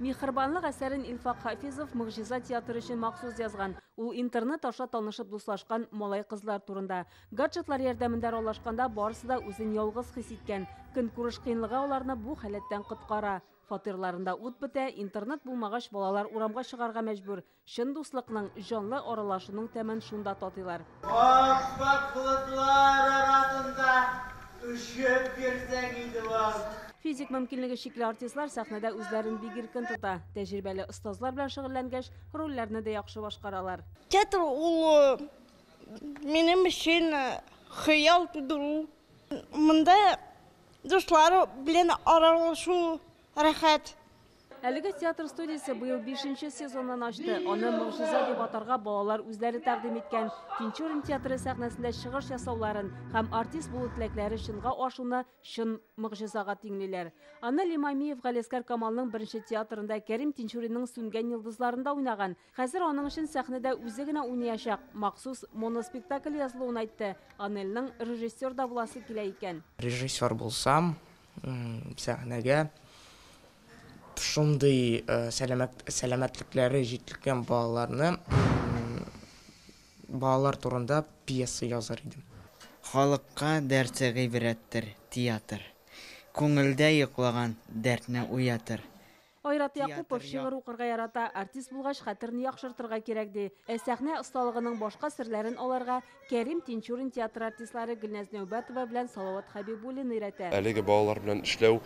Миһербанлык әсәрен Илфак Хафизов Могҗиза театры өчен махсус язган. Ул интернет аша танышып дуслашкан малай-кызлар турында. Гаджетлар ярдәмендә аралашканда барысы да үзен ялгыз хис иткән. Көнкүреш кыенлыгы аларны бу халәттән коткара. Фатирларында ут бетә, интернет булмагач, балалар урамга чыгарга мәҗбүр. Чын дуслыкның, җанлы аралашуның тәмен шунда татыйлар. Ап-ак болытлар арасында очып йөрсәң иде ул. Физик мөмкинлеге чикле артистлар сәхнәдә үзләрен бик иркен тота. Тәҗрибәле остазлар белән шөгыльләнгәч, рольләрне дә яхшы башкаралар. Театр ул минем өчен хыял тудыру. Монда дуслар белән аралашу рәхәт. Әлеге театр студиясе быел бишенче сезонын ачты. Аны Могҗиза дип атарга балалар үзләре тәкъдим иткән. Тинчурин театры сәхнәсендә чыгыш ясауларын һәм артист булу теләкләре чынга ашуны чын могҗизага тиңлиләр. Аны Лимамиев Галиәсгар Камалның беренче театрында Кәрим Тинчуринның Сүнгән йолдызларында уйнаган. Хәзер аның өчен сәхнәдә үзе генә уйнаячак. Махсус моноспектакль язылуын әйтте. Анельның режиссер да буласы килә икән. Режиссер булсам, сәхнәгә шундый сәламәтлекләре җитлеккән балаларны, балалар турында пьеса язар идем. Халыкка дәрте гыйбрәттер театр. Күңелдә йоклаган дәртне уятыр. Айрат Якупов шигырь укырга ярата, артист булгач хәтерне яхшыртырга кирәк ди. Ә сәхнә осталыгының башка серләрен аларга Кәрим Тинчурин театры артистлары Гөлназ Нәүбәтова белән Салават Хәбибуллин өйрәтә. Әлеге балалар белән эшләү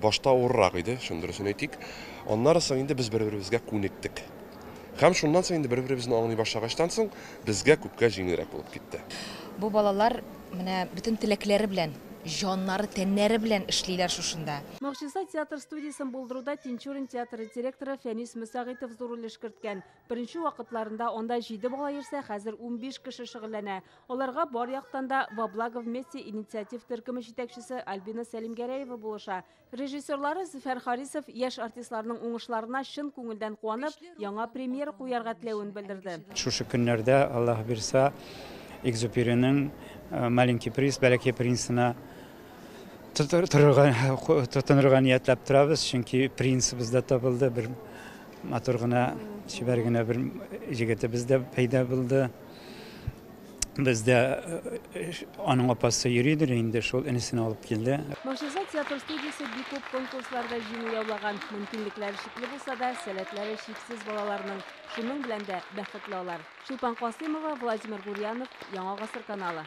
башта авыррак иде, чын дөресен әйтик. Аннары соң инде без бер-беребезгә күнектек. Һәм шуннан соң инде бер-беребезне аңлый башлагачтан соң безгә күпкә җиңелрәк булып китте. Бу балалар менә бөтен теләкләре белән, җаннары, тәннәре белән эшлиләр шушында. Могҗиза театр студиясен булдыруда Тинчурин театры директоры Фәнис Мөсәгыйтов зур өлеш керткән. Беренче вакытларында анда 7 бала йөрсә, хәзер 15 кеше шөгыльләнә. Аларга бар яктан да Во благо вместе инициатив төркеме җитәкчесе Альбина Сәлимгәрәева булыша. Режиссерлары Зөфәр Харисов яшь артистларның уңышларына чын күңелдән куанып, яңа премьера куярга теләвен белдерде. Шушы көннәрдә, Аллаһ бирса, Экзюпериның Маленький принц, Бәләкәй принцына тотынырга ниятләп торабыз, чөнки принцыбыз да табылды, бер матур гына, чибәр генә бер җегетебез дә пәйда булды. Бездә аның апасы йөридер инде, шул энесен алып килде. Могҗиза театр студиясе бик күп конкурсларда җиңү яулаган. Мөмкинлекләре чикле булса да, сәләтләре чиксез балаларның. Шуның белән дә бәхетле алар. Чулпан Касыймова, Владимир Гурьянов, Яңа Гасыр каналы.